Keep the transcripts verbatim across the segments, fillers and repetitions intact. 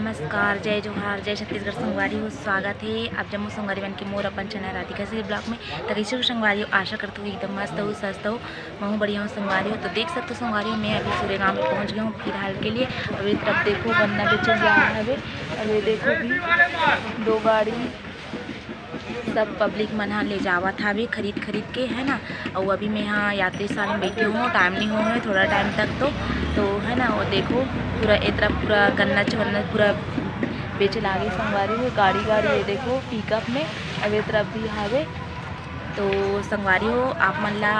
नमस्कार, जय जोहार, जय छत्तीसगढ़ संगवारी हो। स्वागत हे आप जम्मो संगवारी मन के मोर अपन चैनल राधिका श्री ब्लॉग में। त कइसे हो संगवारी हो? आशा करत हो एकदम मस्त हो, स्वस्थ हो। महूँ बढ़िया हूँ संगवारी हो। तो देख सकते हो संगवारी हो, मैं अभी सूर्यगांव में पहुँच गया हूँ फिलहाल के लिए। अभी तरफ देखो गन्ना बेचन जा रहा है। अभी देखो भी दो गाड़ी सब पब्लिक मन ह ले जावत हावे खरीद खरीद के, है ना। अउ अभी मैं यहाँ यात्री साल में बैठी हूँ, टाइम नहीं हो है थोड़ा टाइम तक तो, तो है ना। वो देखो पूरा ए तरफ पूरा गन्ना चुन्ना पूरा बेचे लागे संगवारी हो, गाड़ी गाड़ी ये देखो पिकअप में। अब ए तरफ भी हावे तो संगवारी हो आप मन ला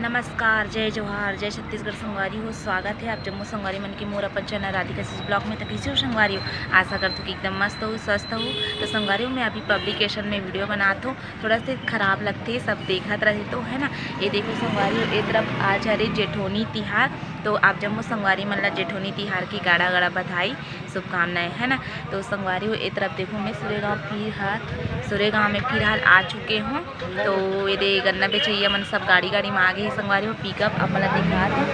नमस्कार, जय जोहार, जय छत्तीसगढ़ संगवारी हो। स्वागत हे आप जम्मो संगवारी मन के मोर अपन चैनल राधिका श्री ब्लॉग में। त कइसे हो संगवारी हो? आशा करत हो कि एकदम मस्त हो, स्वस्थ हो। तो संगवारी हो, मैं अभी पब्लिकेशन में वीडियो बनात हूँ, थोड़ा से खराब लगथे, सब देखत रहे तो, है ना। ये देखो संगवारी हो, ए तरफ आज हरे जेठोनी तिहार, तो आप जम्मो संगवारी मन ला जेठोनी तिहार के गाड़ा गाड़ा बधाई, शुभकामनाएं, है ना। तो संगवारी हो, ए तरफ देखो मैं सूर्यगांव फिर हाल, सूर्यगांव में फिर हाल आ चुके हूँ। तो ये दे गन्ना बेचैया मन सब गाड़ी गाड़ी में आ गए हे संगवारी हो। पिकअप आप मन ला दिखात हूँ,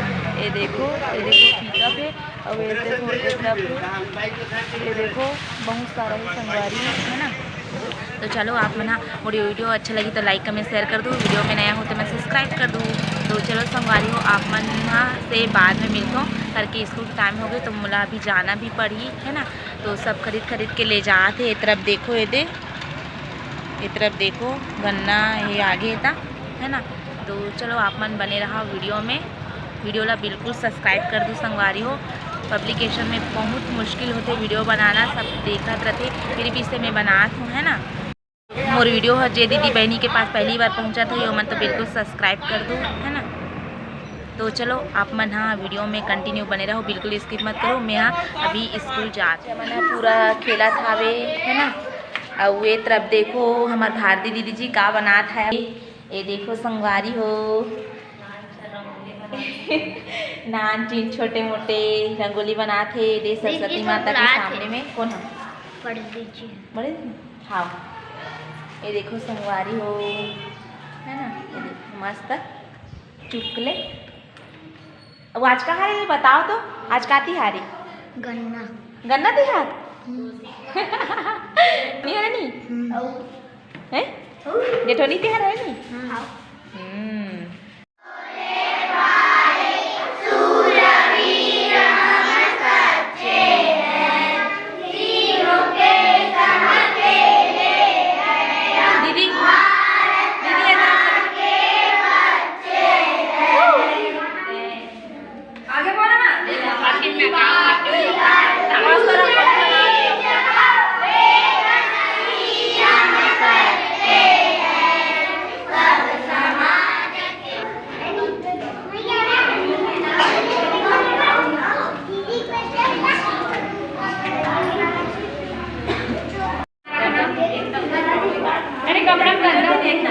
ये देखो, ये देखो पिकअप है। और ये देखो, ये तरफ ये देखो बहुत सारा ही संगवारी है, है ना। तो चलो आप मन हा मोर वीडियो अच्छा लगी तो लाइक कमेंट शेयर कर दो, वीडियो में नया हो तो मैं सब्सक्राइब कर दो। तो चलो संगवारी हो, आप मन हा से बाद में मिलथों, करके स्कूल के टाइम हो गए तो मोला अभी जाना भी पड़ही, है ना। तो सब खरीद खरीद के ले जात हे। ए तरफ देखो, ये दे, ए तरफ देखो गन्ना ये आगे हे ता, है ना। तो चलो आप मन बने रहा वीडियो में, वीडियो ला बिल्कुल सब्सक्राइब कर दो संगवारी हो। पब्लिकेशन में बहुत मुश्किल होथे वीडियो बनाना, सब देखत रथे, फिर भी इसे मैं बनात हूँ, है ना। मोर वीडियो ह जे दीदी बहनी के पास पहली बार पहुँचत हो, ओमन तो बिल्कुल सब्सक्राइब कर दो, है ना। तो चलो आप मन हा वीडियो में कंटिन्यू बने रहो, बिल्कुल स्किप मत करो। मैं हा अभी स्कूल जात, मन हा पूरा खेलत हावे, है ना। अउ ये तरफ देखो हमार भारती दीदी जी का बनात है, ये देखो संगवारी हो। नानचुन छोटे मोटे रंगोली बनात हे, दे सरस्वती माता के सामने में। कौन है? बड़े दीदी जी। बड़े दीदी? हाँ। ये देखो संगवारी हो, है ना, ये देखो मस्त चुटकुले। अब आज का हारे बताओ तो, आज का तिहारी? गन्ना। गन्ना तिहार? हम्म। नहीं है नहीं? हम्म। हैं? जेठोनी तिहार है नहीं? हम्म। हम्म। दीदी, दीदी, ये तो आगे बोलो ना। अरे कपड़ा गंदा देखना।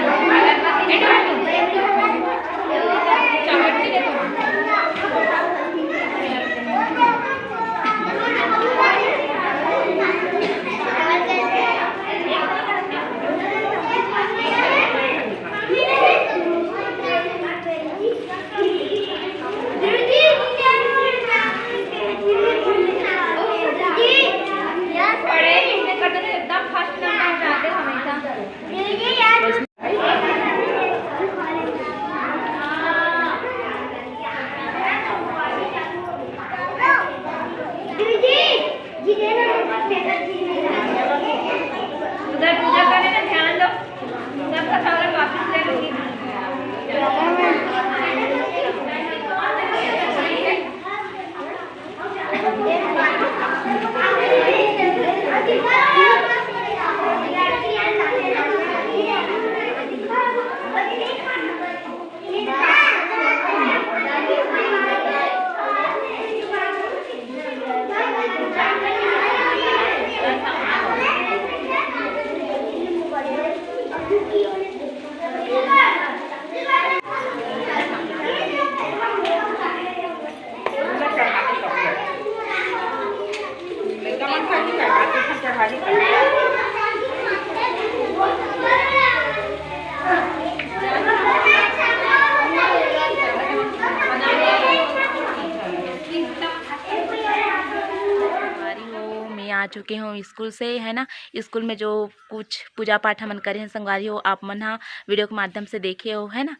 आ चुके हो स्कूल से, है ना। स्कूल में जो कुछ पूजा पाठ हमन करे हन संगवारी हो, आप मन ह वीडियो के माध्यम से देखे हो, है ना।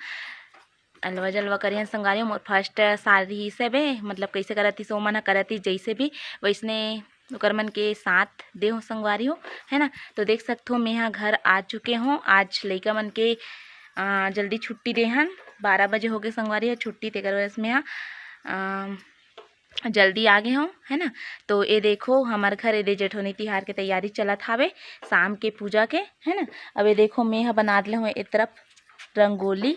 अलवा जलवा करे हन संगवारी हो। मोर फर्स्ट साल रहिस हवे, मतलब कइसे करत रहिस, ओमन ह करत रहिस जइसे भी, वइसने ओकर मन के साथ दे हो संगवारी हो, है ना। तो देख सकथो, मैं ह घर आ चुके हो। आज लइका मन के अ, जल्दी छुट्टी दे हन, बारह बजे हो गए संगवारी हो छुट्टी, तेकर वजह से मैं ह अ, जल्दी आ गए हो, है ना। तो ये देखो, हमर घर ये दे जेठोनी तिहार के तैयारी चलत हावे, शाम के पूजा के, है ना। अब ये देखो, मैं ह बना ले हूँ ए तरफ रंगोली।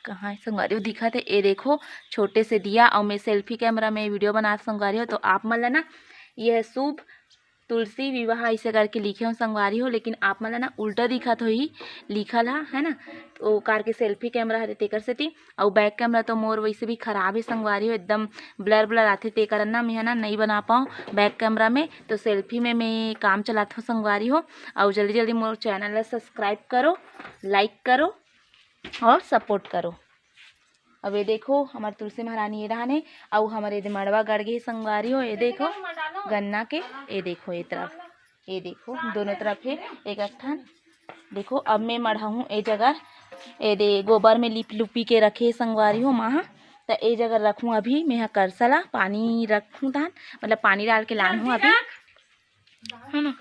कहाँ है संगवारी हो? दिखत हे, ये देखो, छोटे से दिया। और मैं सेल्फी कैमरा में वीडियो बना संगवारी हो, तो आप मन ला ना, यह शुभ तुलसी विवाह ऐसे करके लिखे हो संगवारी हो, लेकिन आप मन ला ना उल्टा दिखत होही लिखल हा, है ना। ओ कार के सेल्फी कैमरा हरे तेकर सेती, अउ बैक कैमरा तो मोर वैसे भी खराब है संगवारी हो, एकदम ब्लर ब्लर आथे, तेकर ना मैं ह ना नहीं बना पाऊँ बैक कैमरा में। तो सेल्फी में मैं काम चलात हूँ संगवारी हो। अउ जल्दी जल्दी मोर चैनल ला सब्सक्राइब करो, लाइक करो और सपोर्ट करो। अब ये देखो, हमार तुलसी महारानी ये डहान हे, अउ हमर ये दे मड़वा गड़ गे संगवारी हो। ये देखो गन्ना के, ये देखो ये तरफ, ये देखो दोनों तरफ हे एक एक ठन। देखो, अब मैं मढ़ाहूँ ए जगह, ए दे गोबर में लिप लुपी के रखे संगवारी हो माँ ह। त ए जगह रखूँ अभी मैं ह करसा ला, पानी रखूँ तहन, मतलब पानी डाल के लानहूँ अभी, है ना।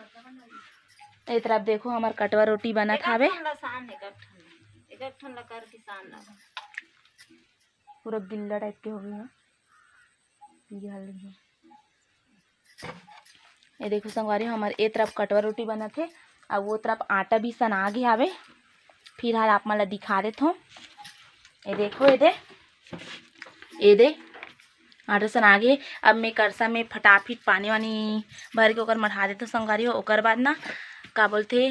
ए तरफ देखो, हमार कटवा रोटी बनत हावे। पूरा गिल्ला टाइप के हो गई है, पीली हल्दी है। ये देखो संगवारी, हमारे ए तरफ कटवा रोटी बनत हे, अउ वो तरफ आटा भी सना गे हावे। फिलहाल आप मन ला दिखा देत हूँ। ये देखो, ये दे, ये दे, आटा सना गे। अब मैं करसा में फटाफट पानी वानी भर के ओकर मढ़ा देत हूँ संगवारी हो। ओकर बाद ना, का बोलथे,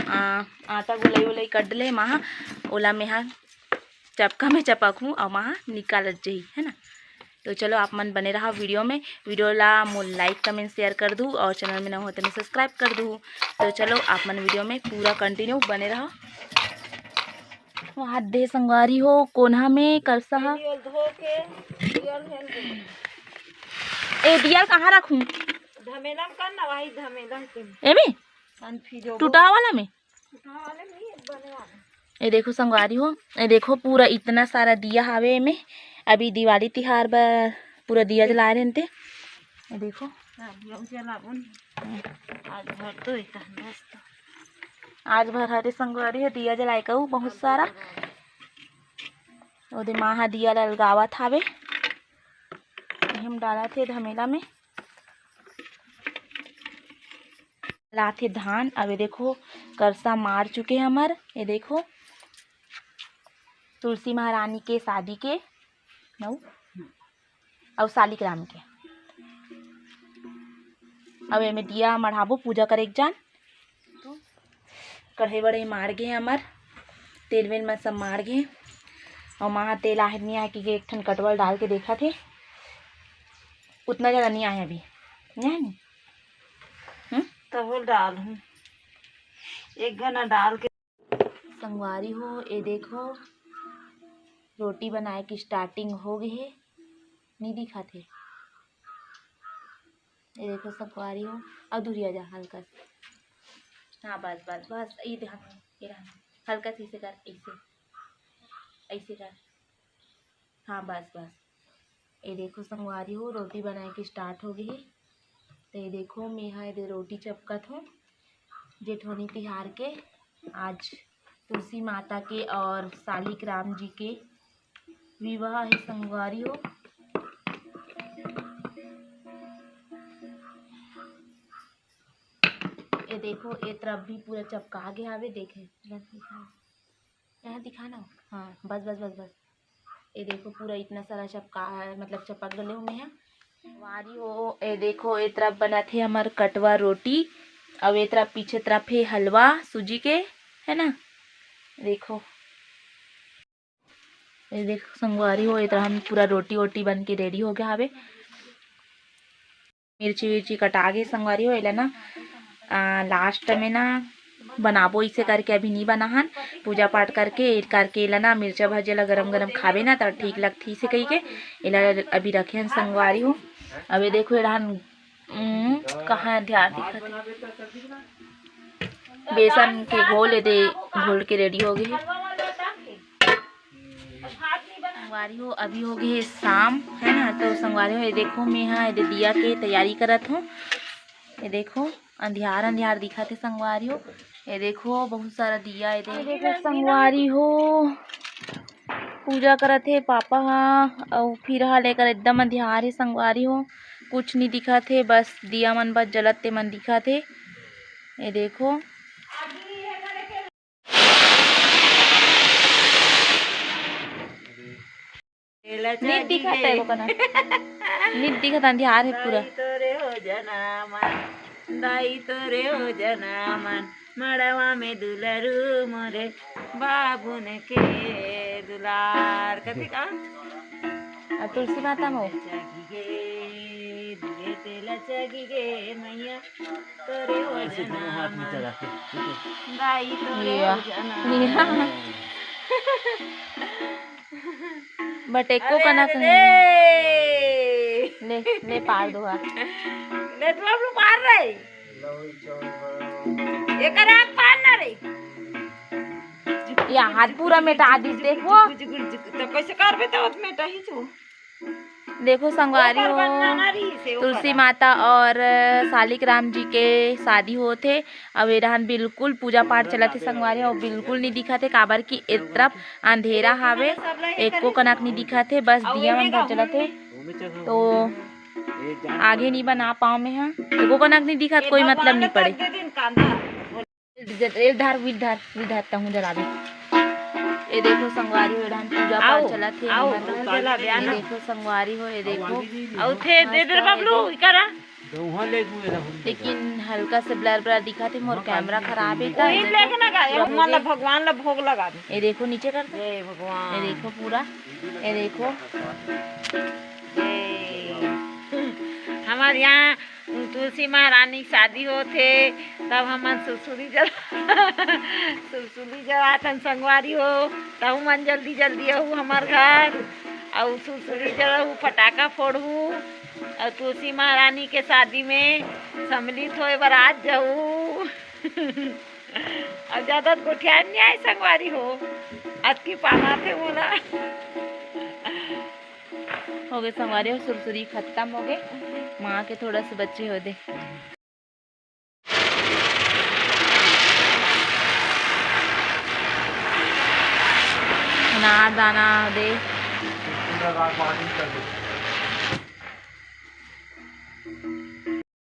आ, आटा गुलाई उलाई कर ले माँ, ओला मैं हा चपका में चपक हूँ, अउ माँ निकालत जही, है ना। तो चलो, आप मन बने रहा वीडियो में। वीडियो ला मोर लाइक, कमेंट, शेयर कर दू, और चैनल में नवा हो तो सब्सक्राइब कर दू। तो चलो, आप मन वीडियो में पूरा कंटिन्यू बने रहा। हाथ दे संगवारी हो, कोन्हा में करसा हा। दियल धो के, दियल हेल दे। ए, दियल कहाँ रखूँ? धमेला में कर ना, वही धमेला के। एमे? टूटा वाला में? ये देखो संगवारी हो, ये देखो पूरा इतना सारा दिया हावे एमे। अभी दिवाली तिहार बर पूरा दिया जलाए रहते। ये देखो। आज भर तो इतना मस्त। आज भर हरे संगवारी हो दिया जलाए कहू बहुत सारा। ओदे माँ हा दिया ललगावत हावे। हम डालत हे धमेला में। लाथे धान। अब ये देखो, करसा मार चुके हमर। ये देखो, तुलसी महारानी के शादी के नऊ अउ शालिक राम के। अब एमे दिया मढ़ाबो, पूजा करे एक जान। कढ़ाई वढ़ाई मार गे हमर, तेल वेल में सब मार गे। और माँ तेल आहे नहीं आहे कि एक ठन कटवल डाल के देखा थे, उतना ज़्यादा नहीं आए अभी, नहीं आए नहीं। हम्म? तब वो डाल हूँ, एक घना डाल के। संगवारी हो, ये देखो, रोटी बनाए की स्टार्टिंग हो गई है, नहीं दिखा थे। ये देखो संगवारी हो, अउ दूरिया जा हल्का से। हाँ, बस, बस, बस, ये ध्यान, ये ध्यान, हल्का से इसे कर, ऐसे, ऐसे कर। हाँ, बस, बस। ये देखो संगवारी हो, रोटी बनाए के स्टार्ट हो गई। तो ये देखो, मैं हा एदे रोटी चपकत हूँ जेठोनी तिहार के। आज तुलसी माता के और सालिक राम जी के विवाह है संगवारी हो। ये देखो, ये तरफ भी पूरा चपका गया हवे। देखे, यहाँ दिखाना। हाँ, बस, बस, बस, बस। ये देखो, पूरा इतना सारा चपका, मतलब चपक गले हूँ मैं यहाँ। वारी हो, ये देखो, ये तरफ बनत हे हमर कटवा रोटी, और ये तरफ पीछे तरफ है हलवा सूजी के, है ना। देखो, ये देखो संगवारी हो, ये तरह हम पूरा रोटी वोटी बन के रेडी हो गया हवे। मिर्ची विर्ची कटा गे संगवारी हो, एला ना, आ, लास्ट में ना बनाबो इसे करके, अभी नहीं बना हन। पूजा पाठ करके, ए करके एला ना मिर्चा भजिया ला गरम गरम खाबे ना, त ठीक लगथे इसे कही के एला अभी रखे हन संगवारी हो। अब ये देखो, एला हन, उम, कहाँ अंधियार दिखत हे? बेसन के घोल ए दे, घोल के ready हो गे हे। संगवारी हो, अभी हो गे हे शाम, है ना? तो संगवारी हो, ये देखो, मैं हा ये दे दिया के तैयारी करत हूँ। ये देखो, अंधियार अंधियार दिखत हे संगवारी हो। ये देखो, बहुत सारा दिया ए दे। ये देखो संगवारी हो, पूजा करत हे पापा हा, अउ फिर हा लेकर एकदम अंधियार हे संगवारी हो, कुछ नहीं दिखत हे, बस दिया मन बस जलत ते मन दिखत हे। ये देखो, नित दिखत हे, वो कना नित दिखत, अंधियार हे पूरा। दाई तोरे हो जना मन, दाई तोरे हो जना मन, मड़वा में दुलरू मोरे बाबुन के दुलार। कथी का? अउ तुलसी माता मो। चघी गे, दिए तेला चघी गे मैया, तोरे हो ऐसे दोनों हाथ नीचे रखे, ठीक है? दाई तोरे हो जना। बट एको कनक नहीं। ले, ले पार दो हाथ। ले तू अब पार रही। एकर हाथ पार ना रही। या हाथ पूरा मेटा दिस, देखो। तो कैसे करबे तो मेटा ही छू। देखो संगवारी हो, तुलसी माता और सालिक राम जी के शादी होत हे। अब ए डहान बिल्कुल पूजा पाठ चलत हे संगवारी हो, बिल्कुल नहीं दिखत हे, काबर कि ए तरफ अंधेरा हावे, एको कनक नहीं दिखत हे, बस दिया मन भर जलत हे। तो आगे नहीं बना पाओ मैं हा, एको कनक नहीं दिखत, कोई मतलब नहीं पड़े। ए धार, विल धार, विल धार, तहूँ जलाबे। ए देखो संगवारी हो, ए डहान पूजा पाठ चलत हे। ए देखो संगवारी हो, ए देखो। अउ थे दे दे बबलू, इकरा। लेकिन हल्का से blur blur दिखत हे, मोर camera खराब हे। वही लेके ना गा, ए मन ला भगवान ला भोग लगा दे। ए देखो नीचे कर दे। ए भगवान। ए देखो पूरा, ए देखो। ए, हमारे यहाँ तुलसी महारानी के शादी होत हे, तब हमन सुरसुरी जला सुरसुरी जलाथन संगवारी हो। तहू मन जल्दी जल्दी आहू हमर घर, अउ सुरसुरी जलाहू, फटाका फोड़हू, अउ तुलसी महारानी के शादी में सम्मिलित होए बर आ जाहू। अउ ज्यादा गोठियान नहीं आए संगवारी हो, अतकी पाना थे मोला। हो गे संगवारी हो, सुरसुरी खत्म हो गे। माँ के थोड़ा से बचे हो दे। अनार दाना दे।